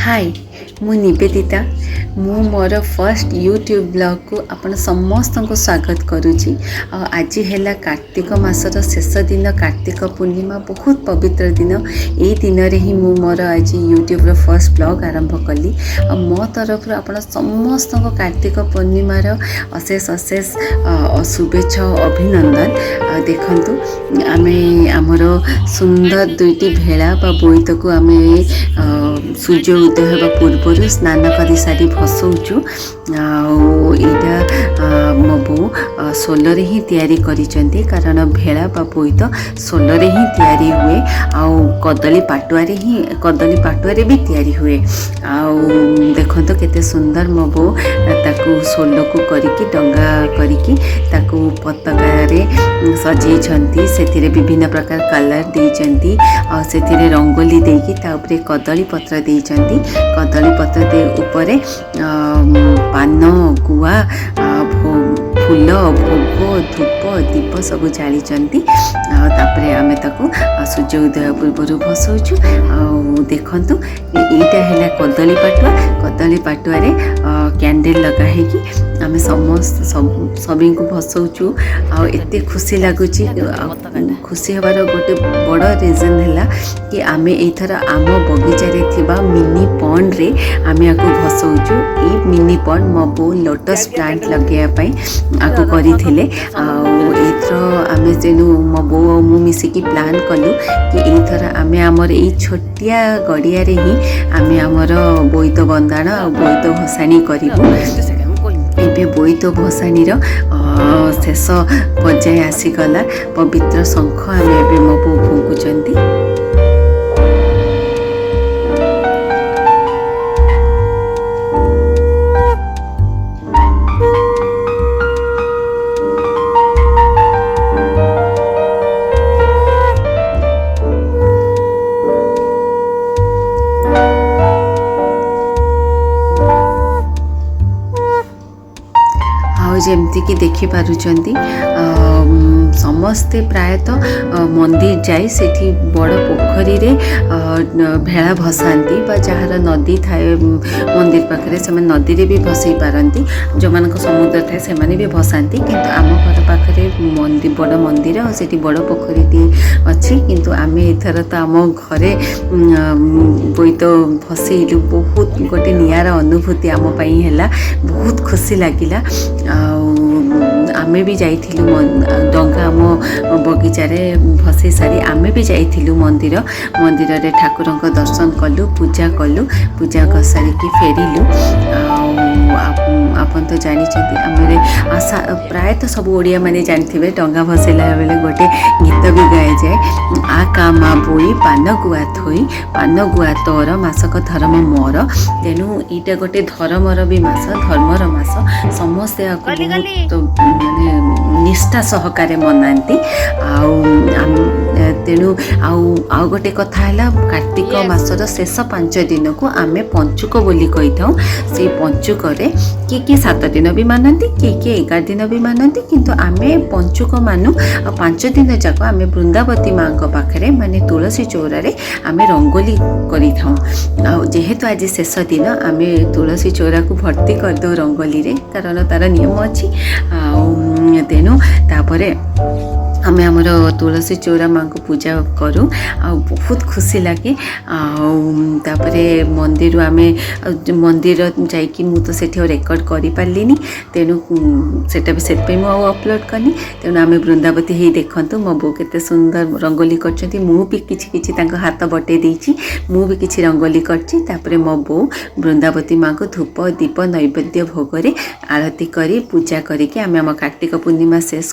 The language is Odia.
ହାଏ, ମୁଁ ନିବେଦିତା। ମୁଁ ମୋର ଫର୍ଷ୍ଟ ୟୁଟ୍ୟୁବ୍ ବ୍ଲଗ୍କୁ ଆପଣ ସମସ୍ତଙ୍କୁ ସ୍ୱାଗତ କରୁଛି। ଆଉ ଆଜି ହେଲା କାର୍ତ୍ତିକ ମାସର ଶେଷ ଦିନ, କାର୍ତ୍ତିକ ପୂର୍ଣ୍ଣିମା, ବହୁତ ପବିତ୍ର ଦିନ। ଏଇ ଦିନରେ ହିଁ ମୁଁ ମୋର ଆଜି ୟୁଟ୍ୟୁବ୍ର ଫର୍ଷ୍ଟ ବ୍ଲଗ୍ ଆରମ୍ଭ କଲି। ଆଉ ମୋ ତରଫରୁ ଆପଣ ସମସ୍ତଙ୍କୁ କାର୍ତ୍ତିକ ପୂର୍ଣ୍ଣିମାର ଅଶେଷ ଅଶେଷ ଶୁଭେଚ୍ଛା ଓ ଅଭିନନ୍ଦନ। ଆଉ ଦେଖନ୍ତୁ, ଆମେ ଆମର ସୁନ୍ଦର ଦୁଇଟି ଭେଳା ବା ବୋଇତକୁ ଆମେ ସୂର୍ଯ୍ୟ ଉଦୟ ହେବା ପୂର୍ବରୁ ସ୍ନାନ କରିସାରି ଭସଉଛୁ। ଆଉ ଏଇଟା ମୋ ବୋଉ ସୋଲରେ ହିଁ ତିଆରି କରିଛନ୍ତି, କାରଣ ଭେଳା ବା ବୋଇତ ସୋଲରେ ହିଁ ତିଆରି ହୁଏ ଆଉ କଦଳୀ ପାଟୁଆରେ ହିଁ, କଦଳୀ ପାଟୁଆରେ ବି ତିଆରି ହୁଏ। ଆଉ ଦେଖନ୍ତୁ, କେତେ ସୁନ୍ଦର ମୋ ବୋଉ ତାକୁ ସୋଲକୁ କରିକି, ଡଙ୍ଗା କରିକି ତାକୁ ପତାକାରେ ସଜେଇଛନ୍ତି। ସେଥିରେ ବିଭିନ୍ନ ପ୍ରକାର କଲର୍ ଦେଇଛନ୍ତି ଆଉ ସେଥିରେ ରଙ୍ଗୋଲି ଦେଇକି ତା ଉପରେ କଦଳୀ ପତ୍ର ଦେଇଛନ୍ତି। କଦଳୀ ପତ୍ର ଦେଇ ଉପରେ ପାନ, ଗୁଆ, ଫୁଲ, ଭୋଗ, ଧୂପ, ଦୀପ ସବୁ ଜାଳିଛନ୍ତି। ଆଉ ତାପରେ ଆମେ ତାକୁ ସୂର୍ଯ୍ୟ ଉଦୟ ପୂର୍ବରୁ ଭସଉଛୁ। ଆଉ ଦେଖନ୍ତୁ, ଏଇଟା ହେଲା କଦଳୀ ପାଟୁଆ। କଦଳୀ ପାଟୁଆରେ କ୍ୟାଣ୍ଡେଲ୍ ଲଗା ହେଇକି ଆମେ ସମସ୍ତ ସଭିଙ୍କୁ ଭସଉଛୁ। ଆଉ ଏତେ ଖୁସି ଲାଗୁଛି। ଆଉ ଖୁସି ହେବାର ଗୋଟେ ବଡ଼ ରିଜନ୍ ହେଲା କି ଆମେ ଏଇଥର ଆମ ବଗିଚାରେ ଥିବା ମିନି ପଣ୍ଡରେ ଆମେ ୟାକୁ ଭସଉଛୁ। ଏଇ ମିନି ପଣ୍ଡ ମୋ ବୋଉ ଲୋଟସ୍ ପ୍ଲାଣ୍ଟ ଲଗେଇବା ପାଇଁ ଆକୁ କରିଥିଲେ। ଆଉ ଏଇଥର ଆମେ ତେଣୁ ମୋ ବୋଉ ଆଉ ମୁଁ ମିଶିକି ପ୍ଲାନ୍ କଲୁ କି ଏଇଥର ଆମେ ଆମର ଏଇ ଛୋଟିଆ ଗଡ଼ିଆରେ ହିଁ ଆମେ ଆମର ବୋଇତ ବନ୍ଦାଣ ଆଉ ବୋଇତ ଭସାଣି କରିବୁ। ଏବେ ବୋଇତ ଭସାଣିର ଶେଷ ପର୍ଯ୍ୟାୟ ଆସିଗଲା। ପବିତ୍ର ଶଙ୍ଖ ଆମେ ଏବେ ମୋ ବୋଉ ଫୁଙ୍କୁଛନ୍ତି। ଆଉ ଯେମିତିକି ଦେଖିପାରୁଛନ୍ତି, ସମସ୍ତେ ପ୍ରାୟତଃ ମନ୍ଦିର ଯାଇ ସେଠି ବଡ଼ ପୋଖରୀରେ ଭେଳା ଭସାନ୍ତି ବା ଯାହାର ନଦୀ ଥାଏ ମନ୍ଦିର ପାଖରେ, ସେମାନେ ନଦୀରେ ବି ଭସେଇ ପାରନ୍ତି। ଯେଉଁମାନଙ୍କ ସମୁଦ୍ର ଥାଏ, ସେମାନେ ବି ଭସାନ୍ତି। କିନ୍ତୁ ଆମ ଘର ପାଖରେ ବଡ଼ ମନ୍ଦିର ଆଉ ସେଠି ବଡ଼ ପୋଖରୀଟିଏ ଅଛି। କିନ୍ତୁ ଆମେ ଏଥର ତ ଆମ ଘରେ ବୋଇତ ଭସେଇଲୁ। ବହୁତ ଗୋଟେ ନିଆରା ଅନୁଭୂତି ଆମ ପାଇଁ ହେଲା, ବହୁତ ଖୁସି ଲାଗିଲା। ଆଉ ଆମେ ବି ଯାଇଥିଲୁ, ଡଙ୍ଗା ଆମ ବଗିଚାରେ ଭସେଇ ସାରି ଆମେ ବି ଯାଇଥିଲୁ ମନ୍ଦିର। ମନ୍ଦିରରେ ଠାକୁରଙ୍କ ଦର୍ଶନ କଲୁ, ପୂଜା କଲୁ, ପୂଜା କରିସାରିକି ଫେରିଲୁ। ଆଉ ଆପଣ ତ ଜାଣିଛନ୍ତି, ଆମର ଆଶା ପ୍ରାୟତଃ ସବୁ ଓଡ଼ିଆମାନେ ଜାଣିଥିବେ, ଡଙ୍ଗା ଭସେଇଲା ବେଳେ ଗୋଟେ ଗୀତ ବି ଗାଏଯାଏ, "ଆ କା ମା ବୋଇ ପାନ ଗୁଆ ଥୋଇ, ପାନ ଗୁଆ ତୋର, ମାସକ ଧରମ ମୋର।" ତେଣୁ ଏଇଟା ଗୋଟେ ଧରମର ବି ମାସ, ଧର୍ମର ମାସ। ସମସ୍ତେ ଏହାକୁ ବହୁତ ମାନେ ନିଷ୍ଠା ସହକାରେ ମନାନ୍ତି। ଆଉ ତେଣୁ ଆଉ ଗୋଟେ କଥା ହେଲା, କାର୍ତ୍ତିକ ମାସର ଶେଷ 5 ଦିନକୁ ଆମେ ପଞ୍ଚୁକ ବୋଲି କହିଥାଉ। ସେଇ ପଞ୍ଚୁକରେ କିଏ କିଏ 7 ଦିନ ବି ମାନନ୍ତି, କିଏ କିଏ 11 ଦିନ ବି ମାନନ୍ତି, କିନ୍ତୁ ଆମେ ପଞ୍ଚୁକ ମାନୁ। ଆଉ 5 ଦିନ ଯାକ ଆମେ ବୃନ୍ଦାବତୀ ମାଙ୍କ ପାଖରେ, ମାନେ ତୁଳସୀ ଚଉରାରେ ଆମେ ରଙ୍ଗୋଲି କରିଥାଉ। ଆଉ ଯେହେତୁ ଆଜି ଶେଷ ଦିନ, ଆମେ ତୁଳସୀ ଚଉରାକୁ ଭର୍ତ୍ତି କରିଦେଉ ରଙ୍ଗୋଲିରେ, କାରଣ ତାର ନିୟମ ଅଛି। ଆଉ ତେଣୁ ତାପରେ ଆମେ ଆମର ତୁଳସୀ ଚଉରା ମାଙ୍କୁ ପୂଜା କରୁ ଆଉ ବହୁତ ଖୁସି ଲାଗେ। ଆଉ ତାପରେ ମନ୍ଦିରରୁ ଆମେ ମନ୍ଦିର ଯାଇକି ମୁଁ ତ ସେଠି ଆଉ ରେକର୍ଡ଼ କରିପାରିଲିନି, ତେଣୁ ସେଟା ବି ସେଥିପାଇଁ ମୁଁ ଆଉ ଅପଲୋଡ଼ କଲି। ତେଣୁ ଆମେ ବୃନ୍ଦାବତୀ ହେଇ, ଦେଖନ୍ତୁ, ମୋ ବୋଉ କେତେ ସୁନ୍ଦର ରଙ୍ଗୋଲି କରିଛନ୍ତି। ମୁଁ ବି କିଛି କିଛି ତାଙ୍କ ହାତ ବଟେଇ ଦେଇଛି, ମୁଁ ବି କିଛି ରଙ୍ଗୋଲି କରିଛି। ତାପରେ ମୋ ବୋଉ ବୃନ୍ଦାବତୀ ମାଙ୍କୁ ଧୂପ, ଦୀପ, ନୈବେଦ୍ୟ ଭୋଗରେ ଆଳତି କରି, ପୂଜା କରିକି ଆମେ ଆମ କାର୍ତ୍ତିକ ପୂର୍ଣ୍ଣିମା ଶେଷ